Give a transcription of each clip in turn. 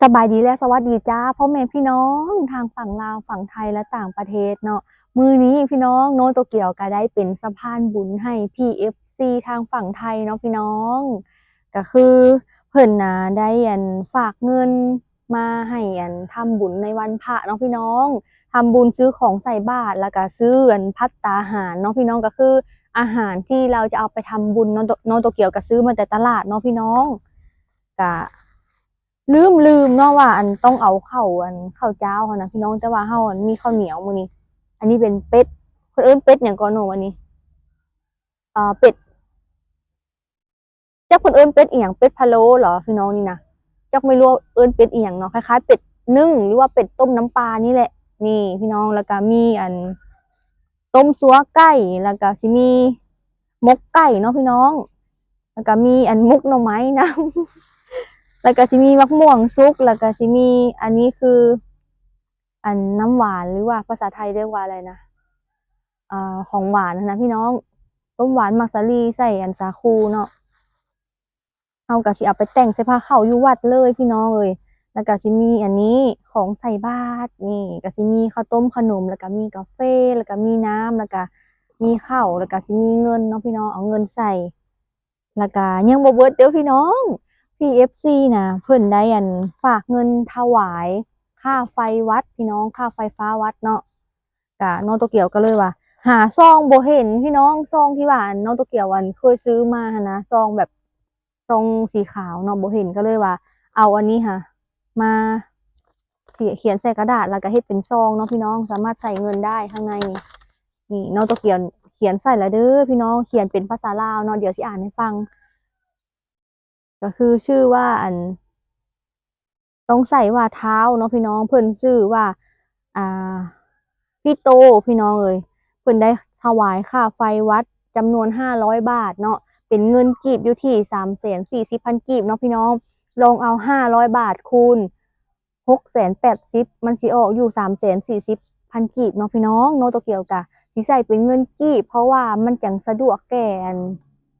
ສະບາຍດີ ແລະ ສະຫວັດດີຈ້າ ພໍ່ແມ່ພີ່ນ້ອງທາງຝັ່ງລາວ, ຝັ່ງໄທ ແລະ ຕ່າງປະເທດເນາະ. ມື້ນີ້ພີ່ນ້ອງ ໂນໂຕກຽວກະໄດ້ເປັນສະພານບຸນໃຫ້ ພີເອັຟຊີ ທາງຝັ່ງໄທເນາະພີ່ນ້ອງ. ກະຄືເພິ່ນນະໄດ້ ອັນ ຝາກເງິນມາໃຫ້ ອັນ ທຳບຸນໃນວັນພະເນາະພີ່ນ້ອງ, ທຳບຸນຊື້ຂອງໃສ່ບາດ ແລ້ວກະຊື້ ອັນ ພັດຕາຫານເນາະພີ່ນ້ອງ, ກະຄືອາຫານທີ່ເຮົາຈະເອົາໄປທຳບຸນເນາະ. ໂຕ ໂຕກຽວກະຊື້ມາແຕ່ຕະຫຼາດເນາະພີ່ນ້ອງ. ກະ ລືມ ລືມເນາະວ່າ ອັນ ຕ້ອງເອົາເຂົ້າ ອັນ ເຂົ້າຈ້າວຫັ້ນນະພີ່ນ້ອງ, ແຕ່ວ່າເຮົາ ອັນ ມີເຂົ້າໜຽວມື້ນີ້. ອັນນີ້ເປັນເປັດ ເພິ່ນເອີ້ນເປັດຫຍັງເກາະໂນ ອັນນີ້ ອ່າ ເປັດ ຈັກເພິ່ນເອີ້ນເປັດອີ່ຫຍັງ ເປັດພະໂລ້ເຫລອພີ່ນ້ອງ? ນີ້ນະ ຈັກ ບໍ່ຮູ້ວ່າເອີ້ນເປັດອີ່ຫຍັງເນາະ, ຄ້າຍໆ ເປັດໜຶ້ງ ຫຼືວ່າເປັດຕົ້ມນ້ຳປານີ້ແຫຼະ. ນີ້ພີ່ນ້ອງ ແລ້ວກະມີ ອັນ ຕົ້ມຊົ່ວໄກ່ ແລ້ວກະຊິມີໝົກໄກ່ເນາະພີ່ນ້ອງ, ແລ້ວກະມີ ອັນ ໝົກໜໍ່ໄມ້ນຳ ແລ້ວກະຊິມີໝາກມ່ວງສຸກ ແລ້ວກະຊິມີ ອັນນີ້ຄື ອັນ ນ້ຳຫວານ ຫຼືວ່າພາສາໄທຮຽກວ່າອະໄລນະ ອ່າ ຂອງຫວານຫັ້ນນະພີ່ນ້ອງ, ຕົ້ມຫວານໝາກສາລີໃສ່ ອັນ ສາຄູເນາະ. ເຮົາກະຊິເອົາໄປແຕ່ງໃສ່ພາເຂົ້າຢູ່ວັດເລີຍພີ່ນ້ອງເອີຍ. ແລ້ວກະຊິມີອັນນີ້ ຂອງໃສ່ບາດ, ນີ້ກະຊິມີເຂົ້າຕົ້ມຂະໜົມ ແລ້ວກະມີກາເຟ ແລ້ວກະມີນ້ຳ ແລ້ວກະມີເຂົ້າ ແລ້ວກະຊິມີເງິນເນາະພີ່ນ້ອງ, ເອົາເງິນໃສ່. ແລ້ວກະຍັງບໍ່ເບິດເດີພີ່ນ້ອງ, ພີເອັຟຊີນະ ເພິ່ນໄດ້ ອັນ ຝາກເງິນຖວາຍຄ່າໄຟວັດພີ່ນ້ອງ, ຄ່າໄຟຟ້າວັດເນາະ. ກະນ້ອງໂຕກຽວກະເລີຍວ່າ ຫາຊ່ອງບໍ່ເຫັນພີ່ນ້ອງ, ຊ່ອງທີ່ວ່າ ອັນ ນ້ອງໂຕກຽວ ອັນ ເຄີຍຊື້ມາຫັ້ນນະ, ຊ່ອງແບບ ຊ່ອງສີຂາວເນາະ ບໍ່ເຫັນ, ກະເລີຍວ່າເອົາອັນນີ້ຫາ ມາ ຂຽນໃສ່ກະດາດ ແລ້ວກະເຮັດເປັນຊ່ອງເນາະພີ່ນ້ອງ, ສາມາດໃສ່ເງິນໄດ້ຂ້າງໃນນີ້. ນີ້ນ້ອງໂຕກຽວຂຽນໃສ່ແລ້ວເດີພີ່ນ້ອງ, ຂຽນເປັນພາສາລາວເນາະ, ດຽວຊິອ່ານໃຫ້ຟັງ. ກະຄືຊື່ວ່າ ອັນ ຕ້ອງໃສ່ວ່າທ້າວເນາະພີ່ນ້ອງ, ເພິ່ນຊື່ວ່າ ອ່າ ພີ່ໂຕພີ່ນ້ອງເອີຍ. ເພິ່ນໄດ້ຖວາຍຄ່າໄຟວັດຈຳນວນຫ້າຮ້ອຍບາດເນາະ, ເປັນເງິນກີບຢູ່ທີ່ສາມແສນສີ່ສິບພັນກີບເນາະພີ່ນ້ອງ. ລອງເອົາຫ້າຮ້ອຍບາດຄູນຫົກແສນແປດສິບ ມັນຊິອອກຢູ່ສາມແສນສີ່ສິບພັນກີບເນາະພີ່ນ້ອງ. ໂນໂຕກຽວກະຊິໃສ່ເປັນເງິນກີບ ເພາະວ່າມັນຈັ່ງສະດວກແກ່ ອັນ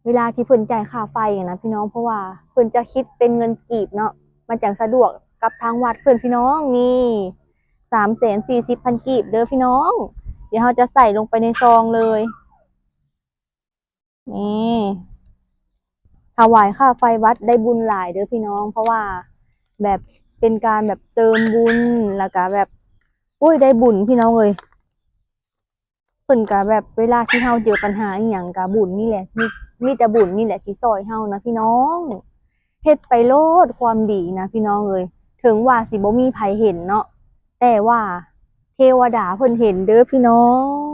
ເວລາທີ່ເພິ່ນຈ່າຍຄ່າໄຟຫັ້ນນະພີ່ນ້ອງ, ເພາະວ່າເພິ່ນຈະຄິດເປັນເງິນກີບເນາະ, ມັນຈັ່ງສະດວກກັບທາງວັດເພິ່ນພີ່ນ້ອງ. ນີ້ ສາມແສນສີ່ສິບພັນກີບເດີພີ່ນ້ອງ. ດຽວເຮົາຈະໃສ່ລົງໄປໃນຊອງເລີຍ. ນີ້ ຖວາຍຄ່າໄຟວັດໄດ້ບຸນຫຼາຍເດີພີ່ນ້ອງ, ເພາະວ່າແບບເປັນການແບບເຕີມບຸນ ແລ້ວກະແບບ ໂອ້ຍ ໄດ້ບຸນພີ່ນ້ອງເອີຍ. ເພິ່ນກະແບບ ເວລາທີ່ເຮົາເຈີປັນຫາອີ່ຫຍັງກະບຸນນີ້ແຫຼະ ມີ ມີແຕ່ບຸນນີ້ແຫຼະທີ່ຊ່ອຍເຮົານະພີ່ນ້ອງ. ເຮັດໄປໂລດຄວາມດີນະພີ່ນ້ອງເອີຍ, ເຖິງວ່າຊິບໍ່ມີໃຜເຫັນເນາະ ແຕ່ວ່າເທວະດາເພິ່ນເຫັນເດີພີ່ນ້ອ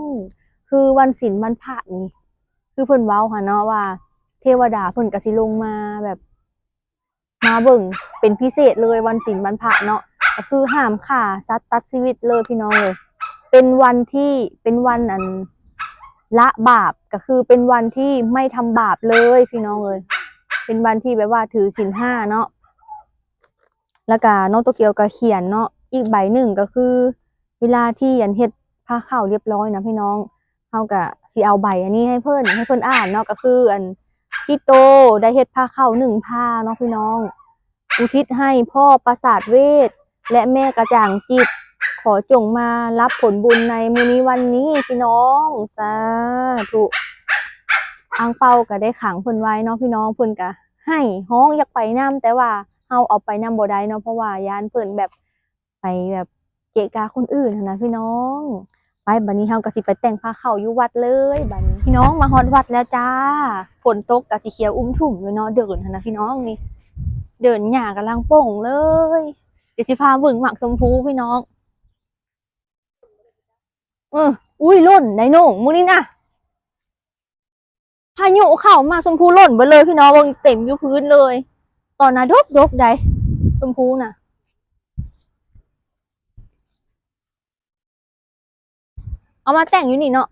ງ. ຄືວັນສິນວັນພະນີ້ ຄືເພິ່ນເວົ້າຫັ້ນເນາະວ່າ ເທວະດາເພິ່ນກະຊິລົງມາແບບ ມາເບິ່ງເປັນພິເສດເລີຍ ວັນສິນວັນພະເນາະ, ກະຄືຫ້າມຂ້າສັດຕັດຊີວິດເລີຍພີ່ນ້ອງເອີຍ. ເປັນວັນທີ່ ເປັນວັນ ອັນ ລະບາບ, ກະຄືເປັນວັນທີ່ໄມ່ທຳບາບເລີຍພີ່ນ້ອງເອີຍ, ເປັນວັນທີ່ແບບວ່າຖືສິນຫ້າເນາະ. ແລ້ວກະນ້ອງໂຕກຽວກະຂຽນເນາະ ອີກໃບໜຶ່ງ ກະຄືເວລາທີ່ ອັນ ເຮັດພາເຂົ້າຮຽບຮ້ອຍນະພີ່ນ້ອງ, ເຮົາກະຊິເອົາໃບອັນນີ້ໃຫ້ເພິ່ນ ໃຫ້ເພິ່ນອ່ານເນາະ, ກະຄື ອັນ ທີ່ໂຕໄດ້ເຮັດພາເຂົ້າໜຶ່ງພາເນາະພີ່ນ້ອງ, ອຸທິດໃຫ້ພໍ່ປະສາດເວດ ແລະ ແມ່ກະຈ່າງຈິດ, ຂໍຈົ່ງມາຮັບຜົນບຸນໃນມື້ນີ້ວັນນີ້ພີ່ນ້ອງ, ສາທຸ. ອັງເປົາກະໄດ້ຂັງເພິ່ນໄວ້ເນາະພີ່ນ້ອງ, ເພິ່ນກະໄຫ້ຮ້ອງຢາກໄປນຳ, ແຕ່ວ່າເຮົາເອົາໄປນຳບໍ່ໄດ້ເນາະ ເພາະວ່າຢ້ານເພິ່ນແບບ ໄປແບບເກະກະຄົນອື່ນຫັ້ນນະພີ່ນ້ອງ. ໄປ ບາດນີ້ເຮົາກະຊິໄປແຕ່ງພາເຂົ້າຢູ່ວັດເລີຍບາດນີ້. ພີ່ນ້ອງ ມາຮອດວັດແລ້ວຈ້າ, ຝົນຕົກກະຊິຂຽວອຸ້ມທຸ່ມຢູ່ເນາະ, ເດີນຫັ້ນນະພີ່ນ້ອງ, ນີ້ ເດີນຫຍ້າກຳລັງປົ່ງເລີຍ. ດຽວຊິພາເບິ່ງໝາກຊົມພູພີ່ນ້ອງ. ເອີ ອຸ້ຍ ຫຼົ່ນໄດໂນງມື້ນີ້ນະ. ພາຍຸເຂົ້າ ໝາກຊົມພູຫຼົ່ນເບິດເລີຍພີ່ນ້ອງ, ເບິ່ງເຕັມຢູ່ພື້ນເລີຍ. ຕອນນະດົກໆ ໃດ ຊົມພູນະ. ເອົາມາແຕ່ງຢູ່ນີ້ເນາະ.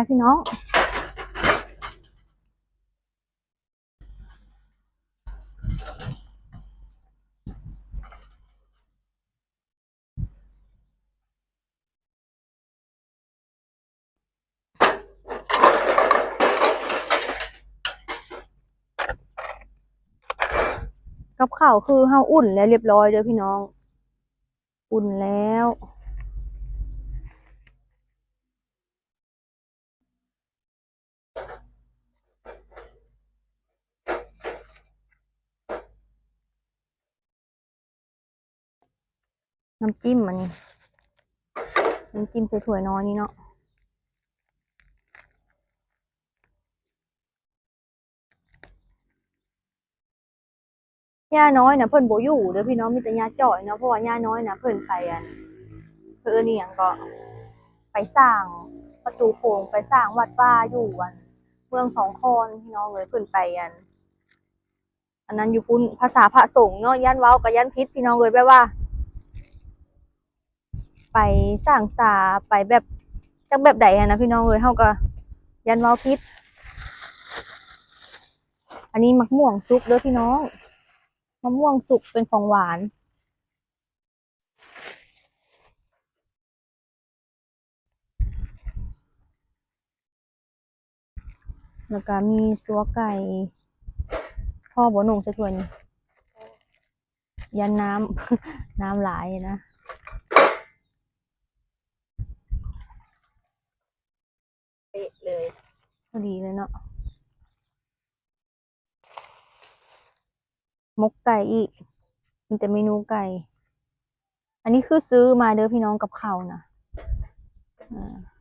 ພີ່ນ້ອງ ກັບເຂົ້າຄືເຮົາອຸ່ນແລ້ວລຽບລ້ອຍເດີພີ່ນ້ອງ ອຸ່ນແລ້ວ. ນ້ຳຈິ້ມອັນນີ້ ນ້ຳຈິ້ມໃສ່ຖ້ວຍນ້ອຍນີ້ເນາະ. ຍ່ານ້ອຍນະເພິ່ນບໍ່ຢູ່ເດີພີ່ນ້ອງ ມີແຕ່ຍ່າຈ້ອຍເນາະ ເພາະວ່າຍ່ານ້ອຍນະເພິ່ນໄປອັນ ເພິ່ນເອີ້ນອີ່ຫຍັງເກາະ ໄປສ້າງປະຕູໂຂງ ໄປສ້າງວັດວາຢູ່ອັນເມືອງສອງຄອນພີ່ນ້ອງເອີຍ ເພິ່ນໄປອັນ ອັນນັ້ນຢູ່ພຸ້ນ ພາສາພະສົງເນາະ ຢ້ານເວົ້າກໍຢ້ານຜິດພີ່ນ້ອງເອີຍ ແບບວ່າ ໄປສ້າງສາ ໄປແບບ ຈັກແບບໃດຫັ້ນນະພີ່ນ້ອງເອີຍ ເຮົາກໍຢ້ານເວົ້າຜິດ. ອັນນີ້ໝາກມ່ວງສຸກເດີພີ່ນ້ອງ ໝາກມ່ວງສຸກເປັນຂອງຫວານ. ແລ້ວກະມີຊົ່ວໄກ່ ພໍບໍ່ ໜຸ່ງໃສ່ຖ້ວຍນີ້ ຢ້ານນ້ຳ ນ້ຳຫຼາຍນະ ເປະເລີຍ ພໍດີເລີຍເນາະ. ໝົກໄກ່ອີກ ມີແຕ່ເມນູໄກ່. ອັນນີ້ຄືຊື້ມາເດີພີ່ນ້ອງ ກັບເຂົ້ານະ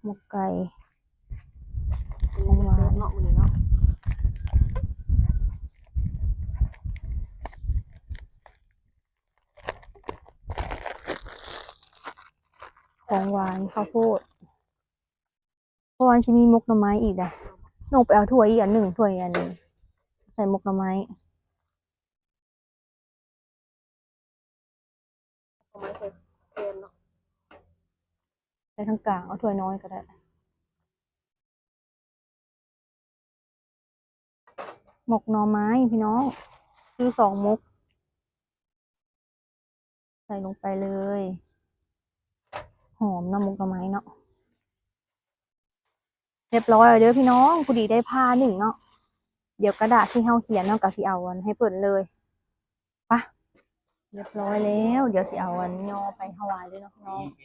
ໝົກໄກ່ ຂອງຫວານ ເນາະ ມື້ນີ້ເນາະ ຂອງຫວານ ເຂົ້າໂພດ. ເພາະວ່າມັນຊິມີໝົກໜໍ່ໄມ້ອີກດະ ນ້ອງໄປເອົາຖ້ວຍອີກອັນໜຶ່ງ ຖ້ວຍອັນ ໃສ່ໝົກໜໍ່ໄມ້ ໜໍ່ໄມ້ໃສ່ແກງເນາະ ໃສ່ທາງກາງ ເອົາຖ້ວຍນ້ອຍກໍໄດ້. ໝົກໜໍ່ໄມ້ພີ່ນ້ອງ ຄືສອງໝົກ ໃສ່ລົງໄປເລີຍ ຫອມເນາະ ໝົກໜໍ່ໄມ້ເນາະ. ຮຽບຮ້ອຍແລ້ວເດີພີ່ນ້ອງ ພໍດີໄດ້ຜ້າໜຶ່ງເນາະ ດຽວກະດາດທີ່ເຮົາຂຽນເຮົາກະຊິເອົາອັນໃຫ້ເພິ່ນເລີຍ. ປະ ຮຽບຮ້ອຍແລ້ວ ດຽວຊິເອົາອັນຍໍໄປຖວາຍເດີເນາະພີ່ນ້ອງ. ແ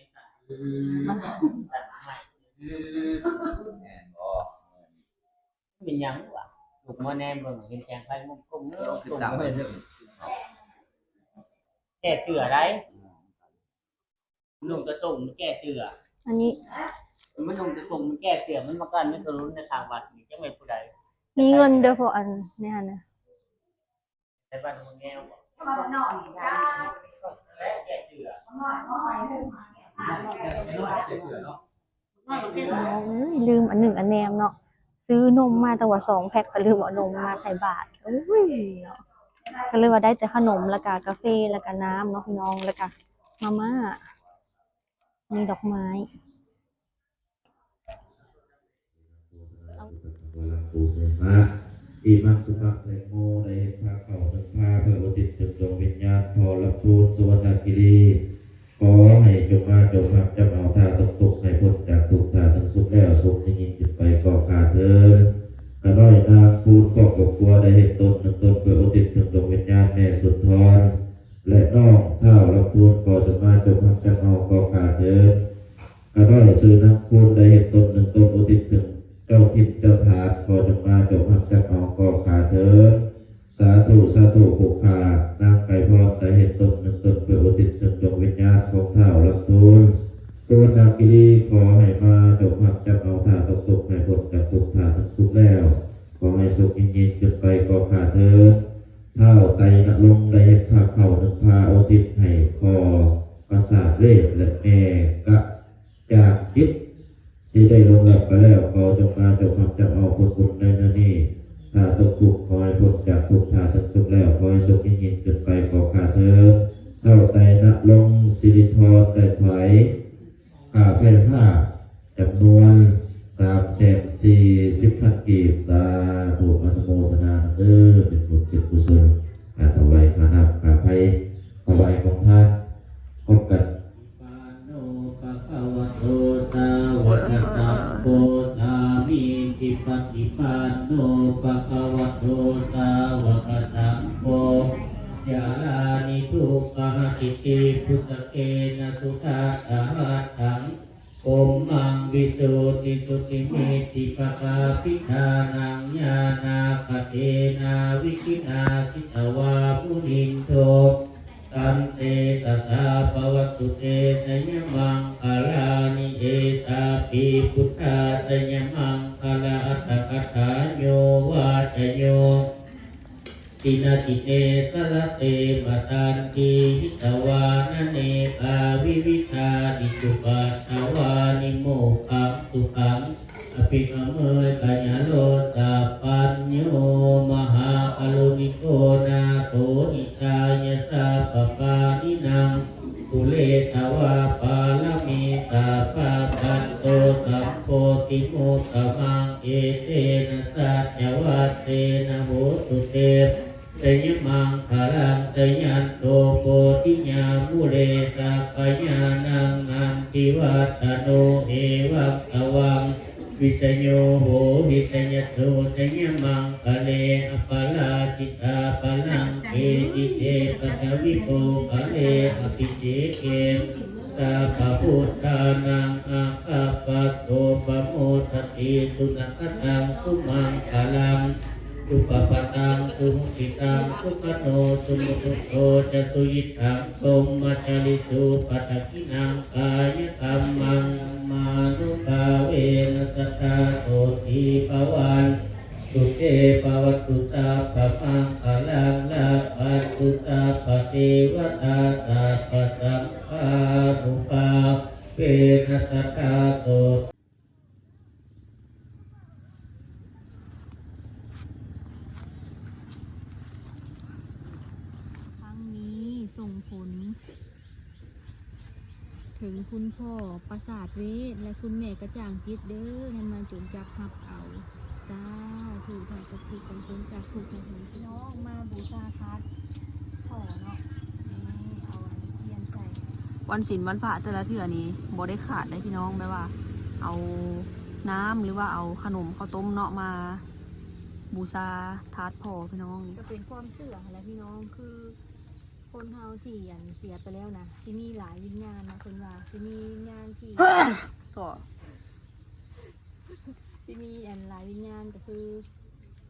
ມ່ນບໍ່? ເປັນຫຍັງວະ? ລຸກມາແນມເບິ່ງ ເຫັນແສງໄຟມຸ້ງກົ້ມເອີ ກຸ້ມເອີ ແກ້ເສື້ອໄດ໋ ນຸ່ງກະໂສ້ງມັນແກ້ເສື້ອ ອັນນີ້ ມັນນຸ່ງກະໂສ້ງມັນແກ້ເສື້ອ ມັນມາກັ້ນໃນຖະໜົນໃນຂ້າງວັດນີ້ ຈັກແມ່ນຜູ້ໃດ? ມີເງິນເດີ ເພາະອັນໃນຫັ້ນນະ ໃນບ້ານຄົນແນວບໍ່? ແກ້ເສື້ອ ເອີຍ ລືມອັນໜຶ່ງອັນແນມເນາະ ຊື້ນົມມາຕັ້ງວ່າສອງແພັກ ກໍລືມເອົານົມມາໃສ່ບາດ ໂອ້ຍເນາະ. ກໍເລີຍວ່າໄດ້ແຕ່ຂະໜົມ ແລ້ວກະກາເຟ ແລ້ວກະນ້ຳເນາະພີ່ນ້ອງ ແລ້ວກະມາມ່າ ມີດອກໄມ້. ອິມັງ ສຸພະ ແຕງໂມ ໄດ້ເຮັດພາເຂົ້າໜຶ່ງພາ ເພື່ອອຸທິດເຖິງດວງວິນຍານພໍ່ລຳພູນ ສຸວັນນະກິລີ ຂໍໃຫ້ຈົ່ງມາຈົ່ງຮັບຈັບເອົາທ່າຕົກທຸກໃຫ້ພົ້ນຈາກທຸກ ຖ້າເຖິງສຸກແລ້ວ ສຸກຍິ່ງໆຂຶ້ນໄປກໍຂ້າເທີນ. ຂ້ານ້ອຍນາງພູນ ຄອບຄອບຄົວ ໄດ້ເຮັດຕົ້ນໜຶ່ງຕົ້ນ ເພື່ອອຸທິດເຖິງດວງວິນຍານແມ່ສຸນທອນ ແລະ ນ້ອງທ້າວລຳພູນ ຂໍຈົ່ງມາຈົ່ງຮັບຈັບເອົາກໍຂ້າເທີນ. ຂ້ານ້ອຍຊື່ນາງຄູນ ໄດ້ເຮັດຕົ້ນໜຶ່ງຕົ້ນ ອຸທິດເຖິງເຈົ້າຖິ່ນເຈົ້າຖານ ຂໍຈົ່ງມາຈົ່ງຮັບຈັບເອົາກໍຂ້າເທີນ. ສາທຸ ສາທຸ ຜູ້ຂ້ານາງໄກ່ພອນ ໄດ້ເຮັດຕົ້ນໜຶ່ງຕົ້ນ ເພື່ອອຸທິດເຖິງດວງວິນຍານຂອງທ້າວລຳພູນ ສຸວັນນະກິລີ ຂໍໃຫ້ມາຈົ່ງຮັບຈັບເອົາ ຖ້າຕົກທຸກໃຫ້ພົ້ນຈາກທຸກ ຖ້າເຖິງສຸກແລ້ວ ຂໍໃຫ້ສຸກຍິ່ງໆຂຶ້ນໄປກໍຂ້າເທີນ. ທ້າວໄຕນະລົງ ໄດ້ເຮັດພາເຂົ້າໜຶ່ງພາ ອຸທິດໃຫ້ພໍ່ປາສາດເວດ ແລະ ແມ່ກະ ຈາກຈິດທີ່ໄດ້ລ່ວງລັບໄປແລ້ວ ຂໍຈົ່ງມາຈົ່ງຮັບຈັບເອົາຜົນບຸນໃນເທື່ອນີ້ ຖ້າຕົກທຸກຂໍໃຫ້ພົ້ນຈາກທຸກ ຖ້າເຖິງສຸກແລ້ວ ຂໍໃຫ້ສຸກຍິ່ງໆຂຶ້ນໄປກໍຂ້າເທີນ. ທ້າວໄຕນະລົງ ສິລິທອນ ໄດ້ຖວາຍຄ່າໄຟຟ້າຈຳນວນສາມແສນ สุปฏิปันโน ภะคะวะโต สาวกสังโฆ ยะถานิ ทุกขหะติติ ปุสสะเกนะ สุทัสสะหัตถัง พรหมัง วิสุทธิสุทธิมิตติปะกาปิทานัง ญาณาคะเทนะ วิธินา สิตวา มุนินโท ตันเตสะสา ภะวัตตุ เตสะยะมังคะลานิ เอตาปิ พุทธาสะยะมังคะลา อัตถะกะถา โยวาจะโย ตินะ ติเนสะระเต มะตันติ หิตวานะ เนกาวิวิธานิ สุปัตตวานิ โมกขัง สุขัง อภิกะเมยะ ยะโร สัพพัญญู มหาการุณิโก นาโถ หิตายะ สัพพะปาณินัง ปูเรตวา ปารมี สัพพะ จันโต สัมโพธิมุตตะมัง เอเตนะ สัจจวัตเตนะ โหตุ เตสะยะมังคะลัง สะยันโต โพธิยา มูเล สักขะยานัง นันทิวัตตะโน เอวัง ตวัง วิชโย โหติ สะยัสสุ สะยะมังคะเล อะปะราจิตา ปะลังเก จิเต ปัทวิ โภคะเล อะภิเสเก สัพพะพุทธานัง อาคัปปะโต ปะโมทะติ สุນະຄະຕັງ สุມັງຄະລັງ ສຸປະພາຕັງ ສຸຫຸຕິຕັງ ສຸຂະໂນ ສຸມຸດທຸໂຕ ຈະ ສຸຍິດທັງ ພົມມະຈາຣິສຸ ປັດຕະກິນັງ ກາຍະກຳມັງ ມານຸພາເວນະ ສະດາ ໂສຕິພະວັນ ຕຸ ເຕ ພະວັນຕຸ ສັບພະມັງຄະລັງ ລັກຂັນຕຸ ສັບພະເທວະຕາ ສັບພະສັງຄານຸພາເວນະ ສະດາ ໂສ ຄັ້ງນີ້ສົ່ງຜົນ ເຖິງຄຸນພໍ່ປະສາດເວດ ແລະ ຄຸນແມ່ກະຈ່າງຈິດເດີ ໃຫ້ມາຈົງຈັກຮັບເອົາ ສາທຸ ທັງສັກທິກຳຊົນຈາກທຸກໃນເທິງ ພີ່ນ້ອງມາບູຊາທາດພໍ່ເນາະ ນີ້ເອົາອັນທຽນໃສ່ ວັນສິນວັນພະແຕ່ລະເທື່ອນີ້ບໍ່ໄດ້ຂາດເດ້ພີ່ນ້ອງ ແບບວ່າເອົານ້ຳ ຫຼືວ່າເອົາຂະໜົມເຂົ້າຕົ້ມເນາະ ມາບູຊາທາດພໍ່ພີ່ນ້ອງ ນີ້ກະເປັນຄວາມເຊື່ອຫັ້ນແຫຼະພີ່ນ້ອງ ຄື ຄົນເຮົາທີ່ອັນເສຍໄປແລ້ວນະ ຊິມີຫຼາຍວິນຍານນະ ເພິ່ນວ່າຊິມີວິນຍານທີ່ ກໍ ຊິມີອັນຫຼາຍວິນຍານ ກະຄື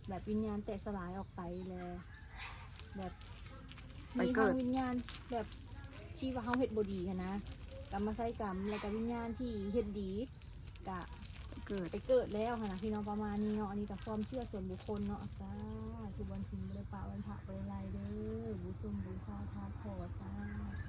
ແບບວິນຍານແຕກສະຫຼາຍອອກໄປ ແລະ ແບບ ໄປເກີດ ມີທັງວິນຍານແບບທີ່ວ່າເຮົາເຮັດບໍ່ດີຫັ້ນນະ ກຳມາໄຊກຳ ແລ້ວກະວິນຍານທີ່ເຮັດດີ ກະເກີດ ໄປເກີດແລ້ວຫັ້ນນະພີ່ນ້ອງ ປະມານນີ້ເນາະ ອັນນີ້ກະຄວາມເຊື່ອສ່ວນບຸກຄົນເນາະ ສາທຸ ວັນສິນບໍ່ໄດ້ປະວັນພະບໍ່ໄດ້ໄລ່ເດີ ບູຊົມບູຊາທາດພໍ່ ສາທ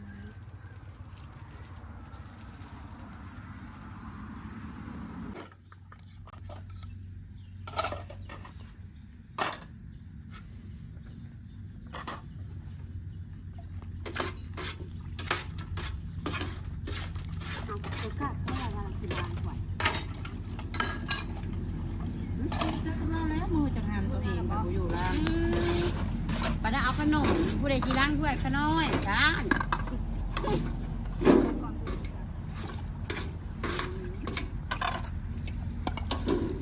ຸ. ປາດາເອົາຂະໜົມ ຜູ້ໃດຊິລ້າງຖ້ວຍຂະນ້ອຍ ຈ້ານ. ເ